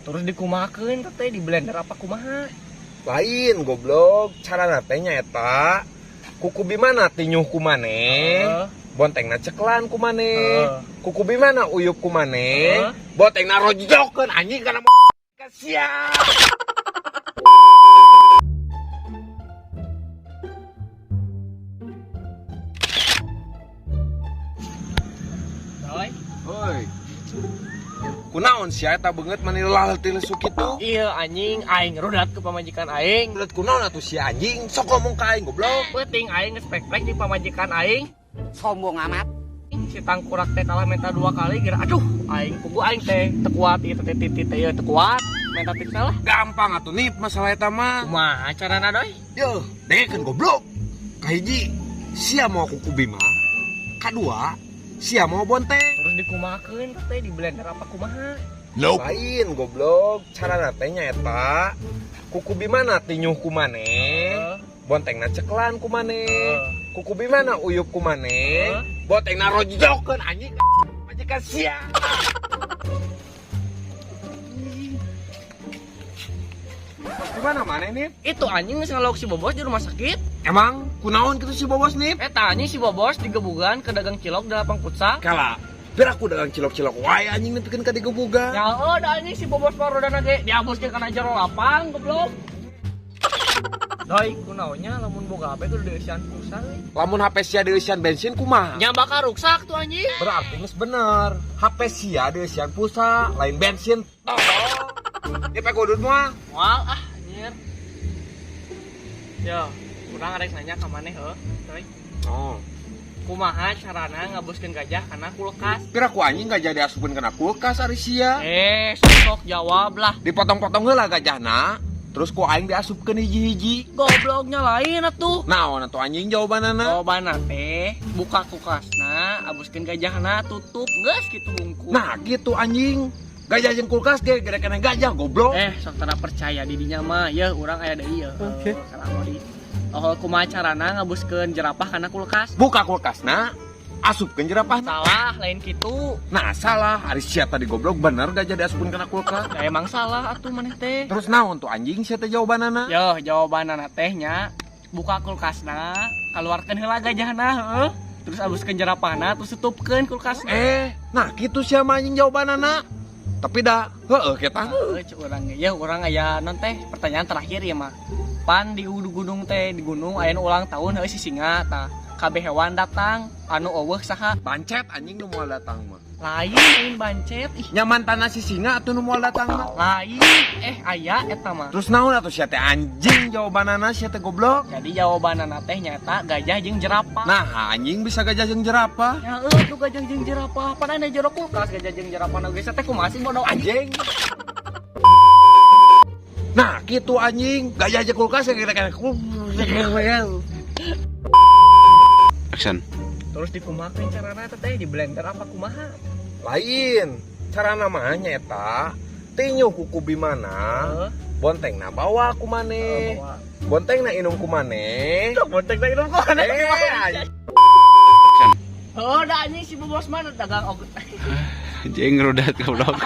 Terus dikumahakeun teh di blender apa kumaha? Lain goblok, carana teh nyaeta kuku bimana tinyuh ku maneh, bontengna ceklan ku maneh. Kuku bimana uyup ku maneh, bontengna rojokkeun anjing kana sia. Doi. Hoi. Kunaon sia eta beungeut mani lelah letih lesu kitu? Iya anjing, aing rudat ke pamajikan aing. Belet kunaon atuh sia anjing? Sok ngomong ka aing goblok. Peuting aing geus pek-pek di pamajikan aing. Sombong amat. Si tangkurak teh kalah minta 2 kali geura aduh aing pugu aing teh teu kuat ieu teh titik teh ieu teu kuat. Minta tips lah. Gampang atuh nip masalah eta mah. Kumaha carana doi? Yeuh, dengekeun goblok. Kahiji, sia mau kuku bima. Kadua, sia mau bonteng. Terus dikumahakeun teh di blender apa kumaha? Nope. Lain goblok, carana teh nyaeta kuku bimana tinyuh ku maneh, bontengna ceklan ku maneh. Kuku bimana uyup ku maneh, bontengna rojokkeun anjing majikan sia. Gimana maneh nih? Itu anjing geus ngalok si Bobos di rumah sakit. Emang kunaon kitu si Bobos nih? Eta anjing si Bobos digebugan ke dagang cilok di lapang futsal. Kala, biar aku dagang cilok-cilok wae anjing nepikeun ka digebugan. Ya oh, da anjing si Bobos mah rodana ge diaboskeun kana jero lapang goblok. Doi, kunaonnya lamun boga HP kudu dieusian pulsa euy. Lamun HP sia dieusian bensin kumaha? Nya bakal ruksak tuh anjing. Berarti geus bener. HP sia dieusian pulsa, lain bensin. Tolong. Dia pek udut moal. Moal ah anjir. Yo, urang arek nanya ka maneh heuh, Doi. Oh. Kumaha carana ngaboskeun gajah kana kulkas? Pira ku anjing gajah diasupkeun kana kulkas ari sia? Sok jawab lah. Dipotong-potong heula gajahna, terus ku aing diasupkeun hiji-hiji. Gobloknya lain atuh. Naon atuh anjing jawabanana? Jawabanna teh buka kulkasna, abuskeun gajahna, tutup geus kitu hungkul. Nah, gitu anjing. Gajah jeung kulkas ge gede kana gajah goblok. Sok tara percaya di dinya mah, yeuh urang aya deui yeuh. Oke. Salah di. Oh, kumaha carana ngabuskeun jerapah kana kulkas? Buka kulkasna, asupkeun jerapahna. Salah, lain kitu. Nah, salah. Ari sia tadi goblok bener gajah diasupkeun kana kulkas. Ya emang salah atuh maneh teh. Terus naon tuh anjing sia teh jawabanana? Yoh, jawabanana teh nya buka kulkasna, keluarkeun heula gajahna heuh. Terus abuskeun jerapahna, terus tutupkeun kulkasna. Nah kitu sia mah anjing jawabanana. Tapi dah, heueuh kita. Heueuh cek urang ge. Yeuh urang aya non teh pertanyaan terakhir ya mah. Pan di gunung teh di gunung aya nu ulang tahun heueuh si singa tah. Kabeh hewan datang, anu eueuh saha? Bancet anjing nu moal datang mah. Lain lain bancet ih. Nyaman tanah si singa atuh nu moal datang mah. Lain aya eta mah. Terus naon atuh sia teh anjing jawabanana sia teh goblok? Jadi jawabanana teh nyata gajah jeung jerapah. Nah, anjing bisa gajah jeung jerapah. Ya eueuh tuh gajah jeung jerapah. Pan aya jero kulkas gajah jeung jerapah nu geus teh kumaha sih bodoh anjing. Nah, gitu anjing. Gajah jeung kulkas yang kira-kira. Action. Terus dikumahakeun carana teh di blender apa kumaha? Lain. Carana mah nyaeta tinyuh kuku bimana, bontengna bawa ku maneh. Bontengna inum ku maneh. Bontengna inum ku maneh. Anjing. Oh, da anjing si Bobos mah dagang ogut. Anjing rudat goblok.